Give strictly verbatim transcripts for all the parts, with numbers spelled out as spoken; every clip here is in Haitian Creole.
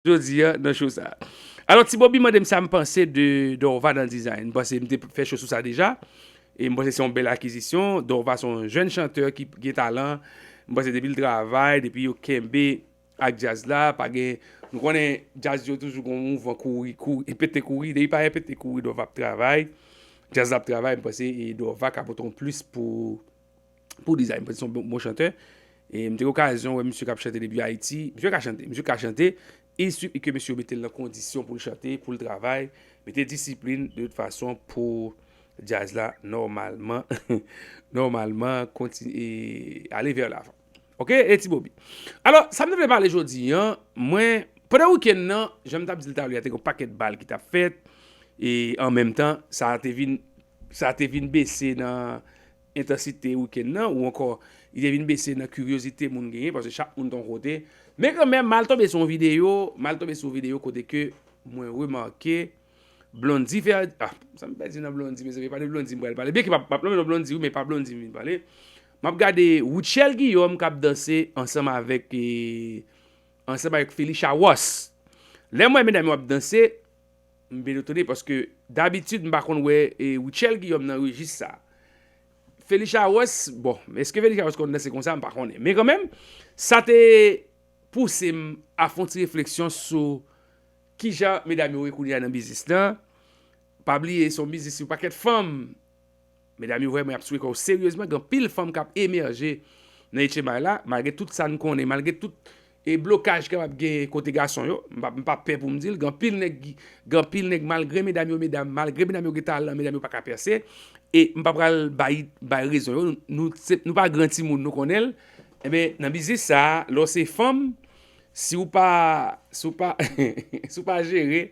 jodi a nan show sa. Alò, Ti Bobby mande m sa m panse de Dorva nan design. M panse m te fè show sou sa deja. E m panse se yon bèl akizisyon. Dorva se yon jèn chantè ki gen talan. M panse depi l travay, depi yo kenbe ak djaz la, pa gen, nou konnen djaz yo toujou gon mouvman kouri, kouri, e pete kouri, depi pa gen pete kouri, Dorva ap travay. Djaz la ap travay, m panse e Dorva ka pote yon plis pou, pou design. M panse se yon bon, bon chantè. E m te gen okazyon wè misye k ap chante depi Ayiti. Misye ka chante, misye ka chante. Il suffit ke mesye yo mete l nan kondisyon pou l chante, pou l travay, mete disiplin, de tout fason, pou djaz la, nòmalman, nòmalman, kontinye, e, ale vè lavan. Oke, e Ti Bobby. Alò, sa m te vle pale jodi a, mwen, pandan wikenn nan, jan m t ap di l talè a, te gen yon pakèt bal ki t ap fèt, e an menm tan, sa te vin, sa te vin bese nan entansite wikenn nan, ou ankò, li te vin bese nan kiryozite moun genyen, paske chak moun t yon kote. Men kanmenm, m al tonbe sou yon videyo, m al tonbe sou yon videyo kote ke mwen remake Blondy fè, ah, sa m pèdi nan Blondy, mezanmi, pa de Blondy m pral pale. Byenke m ap, m ap nonmen non Blondy, wi, men pa Blondy m vin pale. M ap gade Rutshelle Guillaume k ap danse ansanm avèk, e, ansanm avèk Phylicia Ross. Lè m wè medam yo ap danse, m byen etone paske dabitid m pa konn wè, e, Rutshelle Guillaume nan rejis sa. Phylicia Ross, bon, èske Phylicia Ross konn danse konsa? M pa konnen. Men kanmenm, sa te pouse m a fè yon ti refleksyon sou kijan medam yo ye kounye a nan biznis lan. Pa bliye, se yon biznis yon pakèt fanm. Medam yo vrèman y ap swe kò yo seryezman. Gen anpil fanm k ap emèje nan H M I la, malgre tout sa n konnen, malgre tout e blokaj kapab gen kote gason yo. M pa, m pa pè pou m di l. Gen anpil nèg, gen anpil nèg, malgre medam yo medam, malgre medam yo gen talan, medam yo pa ka pèse. E m pa pral bay, bay rezon yo. Nou, nou, se, nou pa gran timoun, nou konnen l. Enben, nan biznis sa a, lè w se fanm, si w pa, si w pa, si w pa jere,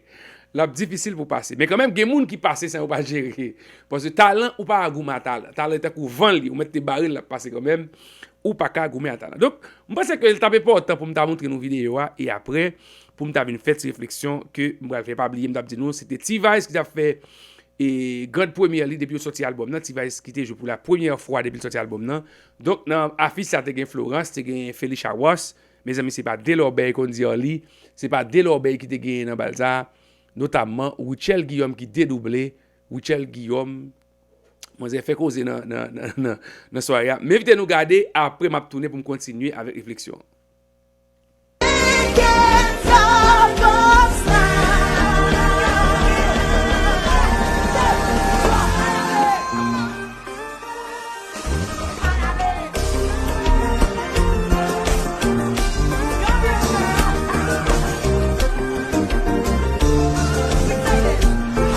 l ap difisil pou w pase. Men kanmenm, gen moun ki pase san yo pa jere. Paske talan, ou pa ka goumen a talan. Talan tankou van l ye, ou mèt te bare l, l ap pase kanmenm. Ou pa ka goumen a talan. Donk, m panse ke l t ap enpòtan pou m ta montre nou videyo a, e apre, pou m ta vin fè ti refleksyon ke m pral fè. Pa bliye, m t ap di nou, se te T-Vice ki t ap fè, e, grand première li depi yo sòti albòm nan. T-Vice ki te jwe pou la premyè fwa depi l sòti albòm nan. Donk, nan afich sa, te gen Florence, te gen Phylicia Ross. Mezanmi, se pa de lòbèy konn di an li. Se pa de lòbèy ki te genyen nan bal sa. Notamman, Rutshelle Guillaume ki dedouble. Rutshelle Guillaume, manzè fè koze nan, nan, nan, nan, nan sware a. M envite nou gade, apre m ap tounen pou m kontinye avèk refleksyon an.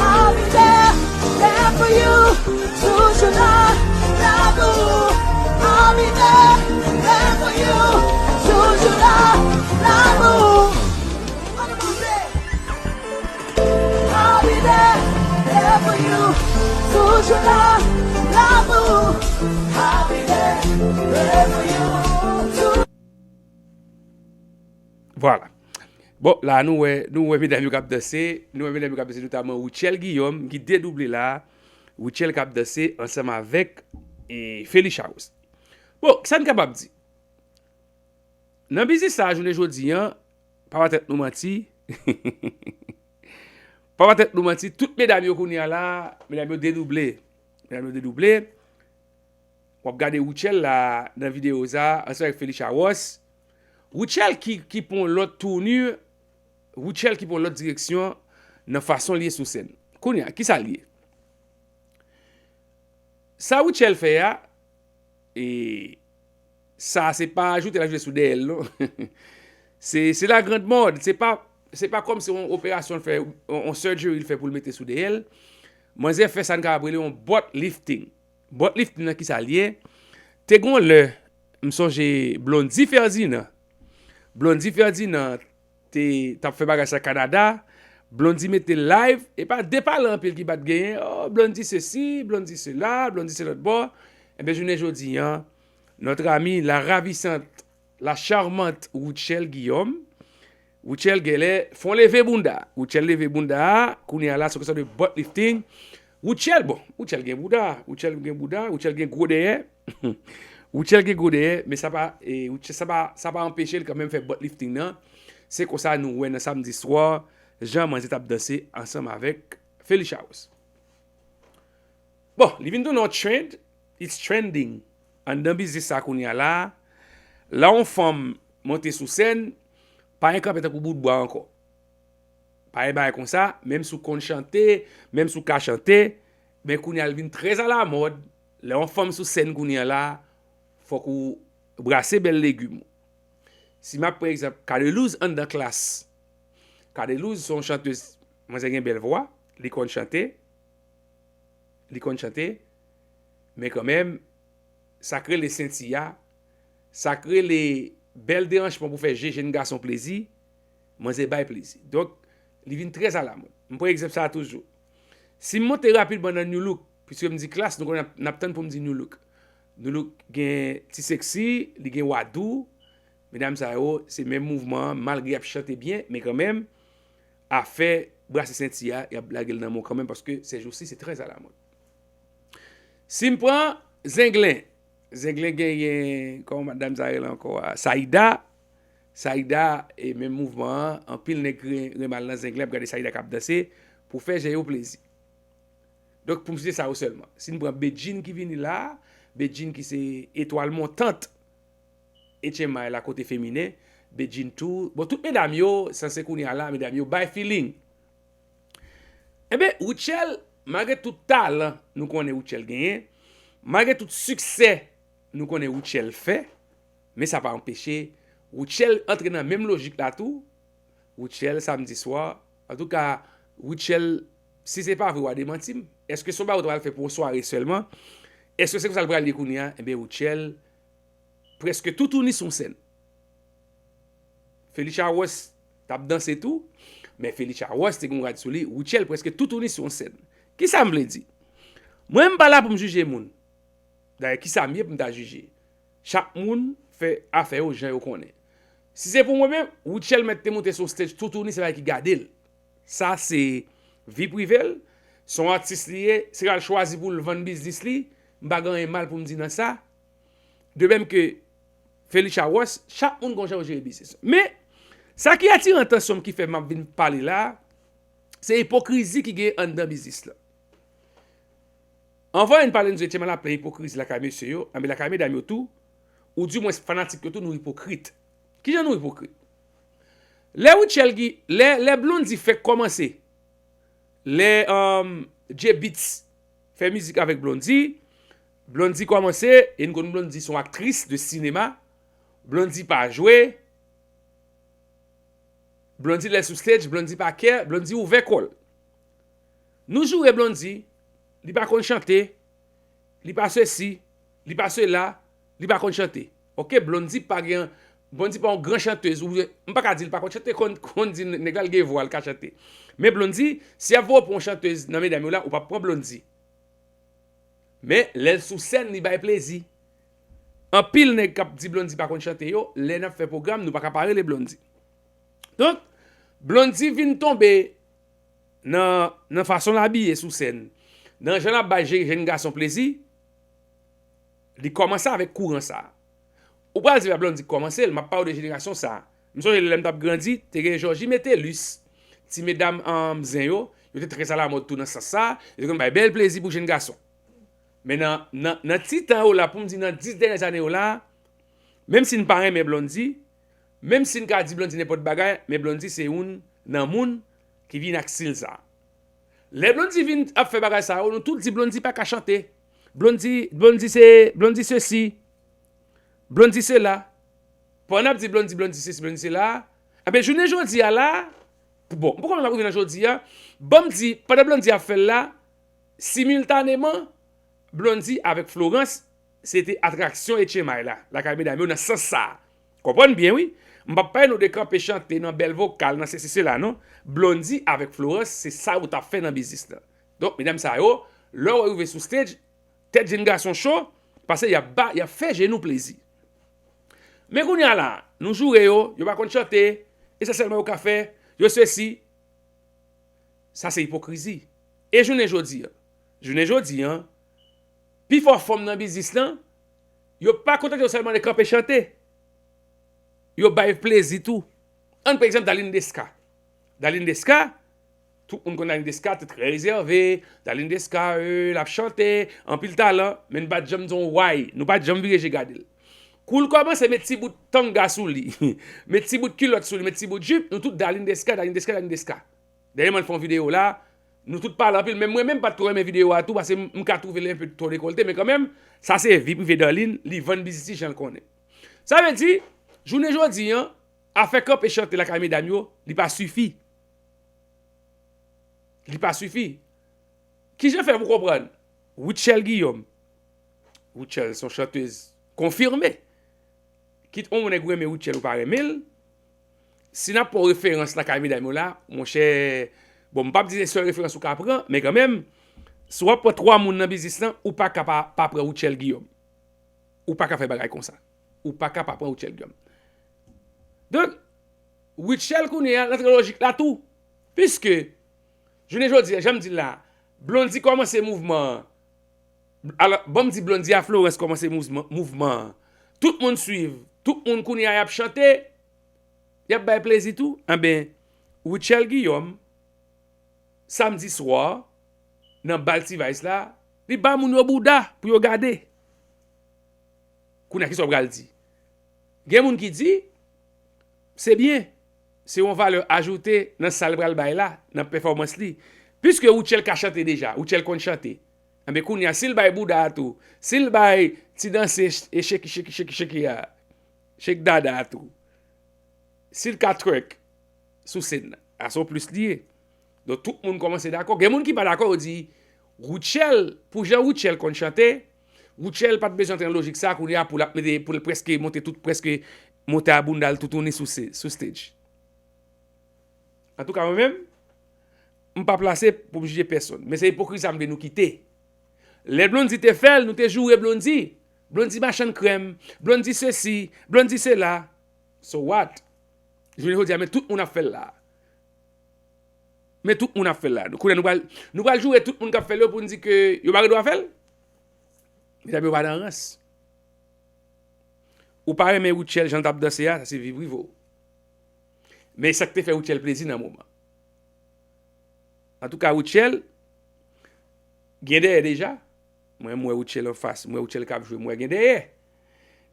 I'll be there, there for you. Toujours là, là pour vous. I'll be there, there for you. Toujours là, là pour vous. I'll be there, there for you. Toujours là, là pour vous. I'll be there, there for you. Vwala. Bon, la nou wè, nou wè medam yo k ap danse, nou wè medam yo k ap danse, notaman Rutshelle Guillaume ki dedouble la, Rutshelle k ap danse ansanm avèk, e, Phylicia Ross. Bon, sa n kapab di? Nan biznis sa a, jounen jodi a, pa ba tèt nou manti, pa ba tèt nou manti, tout medam yo kounye a la, medam yo dedouble. Medam yo dedouble. W ap gade Rutshelle la nan videyo sa, ansanm avèk Phylicia Ross. Rutshelle ki, ki pran yon lòt touni, Rutshelle ki pran yon lòt direksyon nan fason l ye sou sèn. Kounye a, kisa l ye? Sa Rutshelle fè a, e sa se pa ajoute l ajoute sou dèyè l, non. Se, se la grande mode. Se pa, se pa kòm se yon operasyon l fè, yon, yon surgery l fè pou l mete sou dèyè l. Manzè fè sa n kapab rele yon butt lifting. Butt lifting nan kisa l ye? Te gon lè, m sonje Blondy Ferdinand. Blondy Ferdinand te, t ap fè bagay sa Kanada. Blondy mete l live, e pa de pale anpil ki pa t genyen. Oh, Blondy sesi, Blondy sela, Blondy se lòt bò. Enben, jounen jodi a, notre amie, la ravissante, la charmante Rutshelle Guillaume, Rutshelle genlè fè yon leve bounda. Rutshelle leve bounda a, kounye a la, se yon kesyon de butt lifting. Rutshelle, bon, Rutshelle gen bouda, Rutshelle gen bouda, Rutshelle gen gwo dèyè. Rutshelle gen gwo dèyè, men sa pa, e, Rutshelle, sa pa, sa pa anpeche l kanmenm fè butt lifting nan. Se konsa nou wè nan samdi swa, jan manzè t ap danse ansanm avèk Felicia Rose. Bon, li vin tounen yon trend, it's trending. Anndan biznis sa kounye a la, lè yon fanm monte sou sèn, pa gen kanpe tankou bout bwa ankò. Pa gen bagay konsa, menm si w konn chante, menm si w ka chante, men kounye a l vin trè alamòd, lè yon fanm sou sèn kounye a la, fòk ou brase bèl legim ou. Si m ap pran egzanp Cadelouse anndan Klass, Cadelouse se yon chantèz, manzè gen bèl vwa, li konn chante, li konn chante, men kanmenm, sa k rele senti a, sa k rele bèl deranjman pou fè je jenn gason plezi, manzè bay plezi. Donk, li vin trè alamòd. M pran egzanp sa a toujou. Si m monte rapidman nan Nu Look, piske m di Klass, nou konnen n ap, n ap tann pou m di Nu Look. Nu Look gen Ti Sexy, li gen Wadou, medam sa yo, se menm mouvman an, malgre y ap chante byen, men kanmenm, afè brase senti a, y ap lage l nan men w kanmenm, paske sèjousi, se trè alamòd. Si m pran Zenglen, Zenglen genyen, kòman madam sa rele ankò a? Saida. Saida, e menm mouvman an, anpil nèg ren-, renmen al nan Zenglen, ap gade Saida k ap danse, pou fè je yo plezi. Donk, pou m site sa yo sèlman. Si n pran Bedjine ki vini la, Bedjine ki se etwal montant H M I la kote feminen, Bedjine tou. Bon, tout medam yo, sanse kounye a la, medam yo bay feeling. Enben, Rutshelle, malgre tout talan nou konnen Rutshelle genyen, malgre tout siksè nou konnen Rutshelle fè, men sa pa anpeche Rutshelle antre nan menm lojik la tou. Rutshelle, samdi swa, antouka, Rutshelle, si se pa vre, w a demanti m. Èske se yon bagay ou ta pral fè pou yon sware sèlman? Èske se konsa l pral ye kounye a? Enben, Rutshelle, prèske toutouni sou yon sèn. Felicia Rose t ap danse tou, men Felicia Rose te gen yon rad sou li, Rutshelle prèske toutouni sou yon sèn. Kisa m vle di? Mwen, m pa la pou m jije moun. Dayè, kisa m ye pou m ta jije? Chak moun fè afè yo jan yo konnen. Si se pou mwen menm, Rutshelle mèt te monte sou stage toutouni, se bagay ki gade l. Sa se vi prive l, se yon atis li ye, si l al chwazi pou l vann biznis li, m pa gen anyen mal pou m di nan sa. De menm ke Felicia Rose, chak moun gon jan yo jere biznis. Men, sa ki atire atansyon m ki fè m ap vin pale la, se ipokrizi ki gen anndan biznis la. Anvan n pale nou di H M I la plen ipokrizi lakay mesye yo, anben lakay medam yo tou, ou dimwens fanatik yo tou, nou ipokrit. Kijan nou ipokrit? Lè Rutshelle ki, lè, lè Blondy fèk kòmanse, lè um, J Beatz fè mizik avèk Blondy, Blondy kòmanse, e n konn Blondy se yon aktris de sinema, Blondy pa jwe, Blondy lè sou stage, Blondy pa care, Blondy ouvè kò l. Nou joure Blondy, li pa konn chante, li pa sesi, li pa sela, li pa konn chante. Oke, Blondy pa gen, Blondy pa yon gran chantèz, ou, m pa ka di l pa konn chante, konn, konn di nèg la l gen vwa, l ka chante. Men Blondy, si y ap voye pou yon chantèz nan medam yo la, ou p ap pran Blondy. Men, lè l sou sèn, li bay plezi. Anpil nèg k ap di Blondy pa konn chante yo, lè n ap fè pwogram, nou pa ka pa rele Blondy. Donk, Blondy vin tonbe nan, nan fason l abiye sou sèn, nan jan l ap bay je-, jenn gason plezi, li kòmanse avèk kouran sa a. Ou pral di pa Blondy k kòmanse l, m ap pale w de jenerasyon sa a. M sonje lè m t ap grandi, te gen Georgie Metellus, ti medam um, zen yo, yo te trè alamòd tou nan sans sa a, yo te konn bay bèl plezi pou jenn gason. Men nan, nan, nan ti tan yo la, pou m di nan dis dènyè zane yo la, menm si n pa renmen Blondy, menm si n ka di Blondy nenpòt bagay, men Blondy se youn nan moun ki vin ak stil sa a. Lè Blondy vin ap fè bagay sa yo, nou tout di Blondy pa ka chante. Blondy, Blondy se, Blondy sesi, Blondy sela. Pandan n ap di Blondy, Blondy sesi, Blondy sela, anben, jounen jodi a la, bon, m poko menm ap rive nan jodi a, ban m di, pandan Blondy ap fè l la, similtaneman, Blondy avèk Florence, se te atraksyon H M I la, lakay medam yo nan sans sa a. Konprann byen, wi. M p ap pale nou de kanpe chante nan bèl vokal, nan sesi sela, non. Blondy avèk Florence, se sa yo t ap fè nan biznis lan. Donk, medam sa yo, lè yo rive sou stage, tèt jenn gason cho, paske y ap ba, y ap fè je nou plezi. Men kounye a la, nou joure yo, yo pa konn chante, e sa sèlman yo ka fè, yo sesi. Sa se ipokrizi. E jounen jodi a, jounen jodi a, pifò fanm nan biznis lan, yo pa kontante yo sèlman de kanpe chante. Yo bay plezi tou. Pran pa egzanp Darline Desca. Darline Desca, tout moun konn Darline Desca, te trè rezève. Darline Desca, euh, l ap chante, anpil talan, men n pa t janm di yon way, nou pa t janm vire je gade l. Kou l kòmanse met ti bout tanga sou li, met ti bout kilòt sou li, met ti bout jip, nou tout Darline Desca, Darline Desca, Darline Desca. Dènyèman l fè yon videyo la, nou tout pale anpil, menm mwen menm pa t twò renmen videyo a tou, paske m, m ka twouve l enpe twò dekolte, men kanmenm, sa se vi prive Darline, li vann biznis li jan l konnen. Sa vle di, jounen jodi an, afè kanpe chante lakay medam yo, li pa sifi. Li pa sifi. Kijan fè pou konprann? Rutshelle Guillaume. Rutshelle se yon chantez konfime. Kit yon nèg renmen Rutshelle ou pa renmen l, si n ap pran referans lakay medam yo la, monchè, bon, m p ap di se sèl referans ou ka pran, men kanmenm, si w ap pran twa moun nan biznis lan, ou pa ka pa, pa pran Rutshelle Guillaume. Ou pa ka fè bagay konsa. Ou pa ka pa pran Rutshelle Guillaume. Donk, Rutshelle kounye a, l antre lojik la tou. Piske, jounen jodi a, jan m di l la, Blondy kòmanse mouvman an. Alò, ban m di Blondy a Florence kòmanse mouvman, mouvman an. Tout moun swiv, tout moun kounye a y ap chante, y ap bay plezi tou. Enben, Rutshelle Guillaume, samdi swa, nan bal T-Vice la, li ba moun yo bouda pou yo gade. Kounye a, kisa w pral di? Gen moun ki di, se byen, se yon valè ajoute nan sa l pral bay la, nan pèfòmans li. Piske Rutshelle ka chante deja, Rutshelle konn chante. Enben, kounye a, si l bay bouda a tou, si l bay ti danse e shake, shake, shake, shake a, shake dada a tou, si l ka twerk sou sèn nan, a se yon plis li ye. Donk, tout moun kòmanse dakò. Gen moun ki pa dakò, yo di, Rutshelle, pou jan Rutshelle konn chante, Rutshelle pa t bezwen antre nan lojik sa, kounye a pou l ap mete, pou l prèske monte tout, prèske monte a bounda l toutouni sou se-, sou stage. Antouka, mwen menm, m pa plase pou m jije pèsonn. Men se ipokrizi sa m vle nou kite. Lè Blondy te fè l, nou te joure Blondy. Blondy machann krèm, Blondy sesi, Blondy sela. So what? Jounen jodi a, men tout moun ap fè l la. Men tout moun ap fè l la. Kounye a nou pral, nou pral joure tout moun k ap fè l yo pou n di ke yo pa gen dwa fè l? Medam yo pa nan rans. Ou pa renmen Rutshelle jan l t ap danse a, sa se vi prive w. Men sa k te fè Rutshelle plezi nan moman. Antouka, Rutshelle gen dèyè deja. Mwen, m wè Rutshelle anfas, m wè Rutshelle k ap jwe, m wè gen dèyè.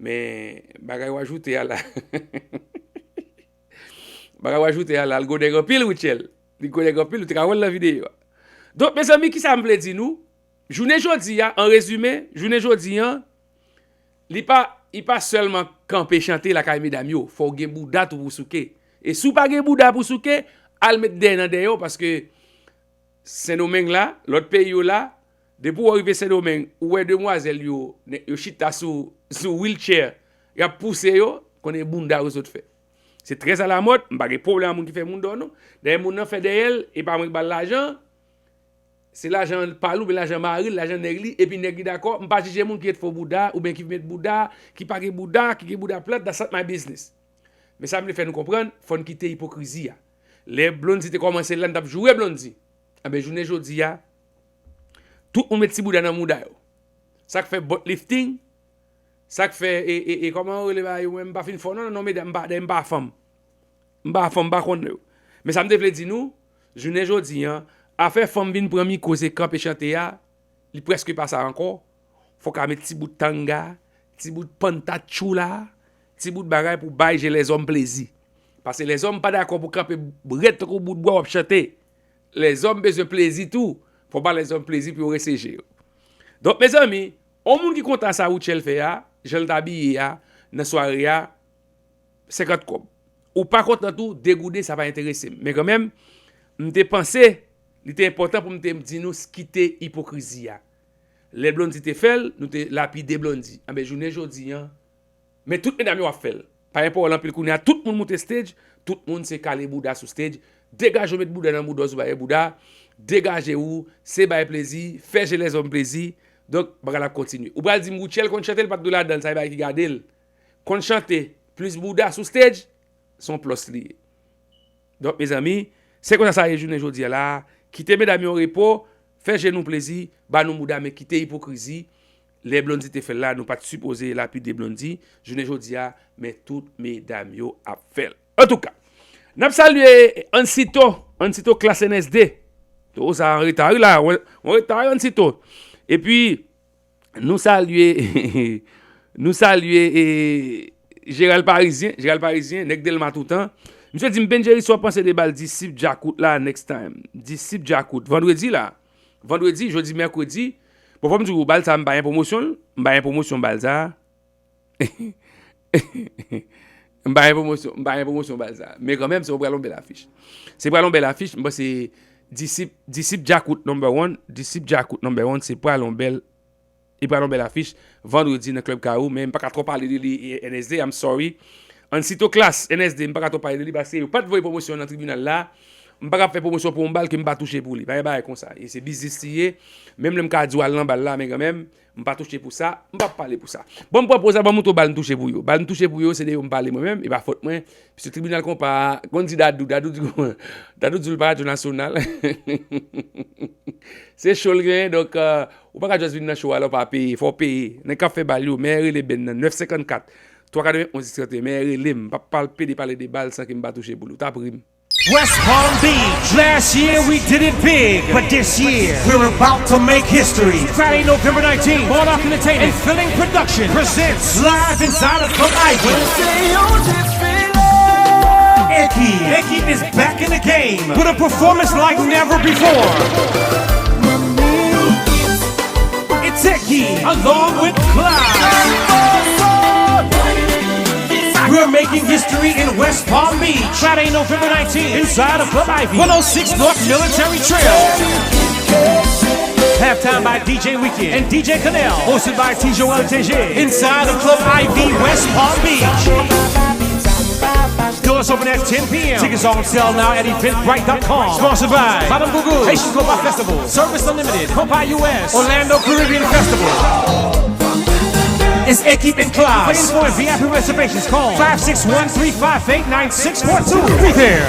Men, bagay w ajoute a la. Bagay w ajoute a la, l gwo nèg anpil, Rutshelle. Li gwo nèg anpil, ou te ka wè l nan videyo a. Donk, mezanmi, kisa m vle di nou? Jounen jodi a, an rezime, jounen jodi an, li pa, li pa sèlman kanpe chante lakay medam yo. Fò w gen bouda tou pou souke. E si w pa gen bouda pou souke, al met dèyè nan dèyè w, paske Sendomeng la, lòt peyi yo la, depi w rive Sendomeng, ou wè demwazèl yo, yo chita sou, sou wheelchair, y ap pouse yo, konnen bounda yo sot fè. Se trè alamòd, m pa gen pwoblèm ak moun ki fè bounda w non. Dayè moun nan fè dèyè l, e pa mwen k ba l lajan, se lajan pa l oubyen lajan mari l, lajan nèg li, epi nèg li dakò, m pa jije moun ki ret fo bouda, oubyen ki met bouda, ki pa gen bouda, ki gen bouda plat, that's not my business. Men sa m vle fè nou konprann, fò n kite ipokrizi a. Lè Blondy te kòmanse la, n t ap joure Blondy. Anben, jounen jodi a, tout moun met ti bouda nan mouda yo. Sa k fè butt lifting, sa k fè, e, e, e, kòman yo rele bagay yo, mwen, m pa fin fò, non, non, non, medam, m pa, dayè m pa fanm. M pa fanm, m pa konn yo. Men sa m te vle di nou, jounen jodi a, afè fanm vin pran mikwo, se kanpe chante a, li prèske pa sa ankò. Fò w ka met ti bout tanga, ti bout pantatchoula, ti bout bagay pou bay je lèzòm plezi. Paske lèzòm pa dakò pou kanpe rèd tankou bout bwa w ap chante. Lèzòm bezwen plezi tou. Fò w ba lèzòm plezi pou yo rese je yo. Donk, mezanmi, yon moun ki kontan sa Rutshelle fè a, jan l t abiye a, nan sware a, senkant kòb. Ou pa kontan tou, de gouden, sa pa enterese m. Men kanmenm, m te panse li te enpòtan pou m te di nou kite ipokrizi a. Lè Blondy te fè l, nou te lapide Blondy. Anben, jounen jodi a, men tout medam yo ap fè l. Pa gen pawòl anpil kounye a, tout moun moute stage, tout moun se kale bouda sou stage. Degaje w, met bouda nan bouda w, si w pa gen bouda, degaje w, se bay plezi, fè je lèzòm plezi. Donk, bagay la ap kontinye. Ou pral di m Rutshelle konn chante, l pa t dwe ladan l, sa e bagay ki gade l. Konn chante, plis bouda sou stage, se yon plus li ye. Donk, mezanmi, se konsa sa ye jounen jodi a la. Kite medam yo an repo, fè je nou plezi, ba nou bouda, men kite ipokrizi. Lè Blondy te fè l la, nou pa t sipoze lapide Blondy. Jounen jodi a, men tout medam yo ap fè l. Antouka, N ap salye Ansito, Ansito Klas N S D. To sa an reta wi la, w an reta wi Ansito. Epi, nou salye, nou salye e, Jeral Parizyen, Jeral Parizyen, nèg Delma toutan. Misye di m, Benjeri, sa w panse de bal Disip Djakout la next time? Disip Djakout, vandredi la. Vandredi, jodi, mèkredi. Bon, fò m di w, bal sa, m pa gen pwomosyon l, m pa gen pwomosyon bal sa. M pa gen pwomosyon, m pa gen pwomosyon bal sa. Men kanmenm, se pral yon bèl afich. Se pral yon bèl afich, m panse Disip, Disip Djakout number one, Disip Djakout number one, se pral yon bèl, e pral yon bèl afich vandredi nan Club Kawou, men m pa ka twò pale de li, e, N S D, I'm sorry. Ansito Klas, N S D, m pa ka twò pale de li paske yo pa t voye pwomosyon nan tribinal la. M pa ka fè pwomosyon pou yon bal ke m pa touche pou li. Pa gen bagay konsa. E se biznis li ye. Menm lè m ka di w al nan bal la, men kanmenm, m pa touche pou sa, m p ap pale pou sa. Bon, m pran poz la, ban m montre w bal m touche pou yo. Bal m touche pou yo, se de yo m pale mwen menm, e pa fòt mwen. Piske tribinal konpa a, konn di Dadou, Dadou di, Dadou di l pa radyo nasyonal. Se cho l genyen, donk, euh, ou pa ka just vin nan show a la, ou pa peye, fò w peye. Nèg k ap fè bal yo, men rele band nan, nèf senkannkat, twa katrevenn onz dis trannteyen, men rele m, m p ap pale, pede pale de bal san ke m pa touche pou li, ou t ap ri m. West Palm Beach. Last year we did it big, but this year we're about to make history. Friday, November nineteenth, Monarch Entertainment and Filling Production presents live inside of Club Ivy. Eki. Eki is back in the game with a performance like never before. It's Eki along with Clyde. We're making history in West Palm Beach, Friday, November nineteenth, inside of Club Ivy, one oh six North Military Trail. Halftime by D J Weekend and D J Canel, hosted by T Joel T G, inside of Club Ivy, West Palm Beach. Doors open at ten p.m. Tickets are on sale now at eventbrite dot com. Sponsored by Madame Gougou, Haitian Compas Festival, Service Unlimited, Compas U S, Orlando Caribbean Festival. It's Eki and Clyde. For info and V I P reservations, call five six one, three five eight, nine six four two. Be there.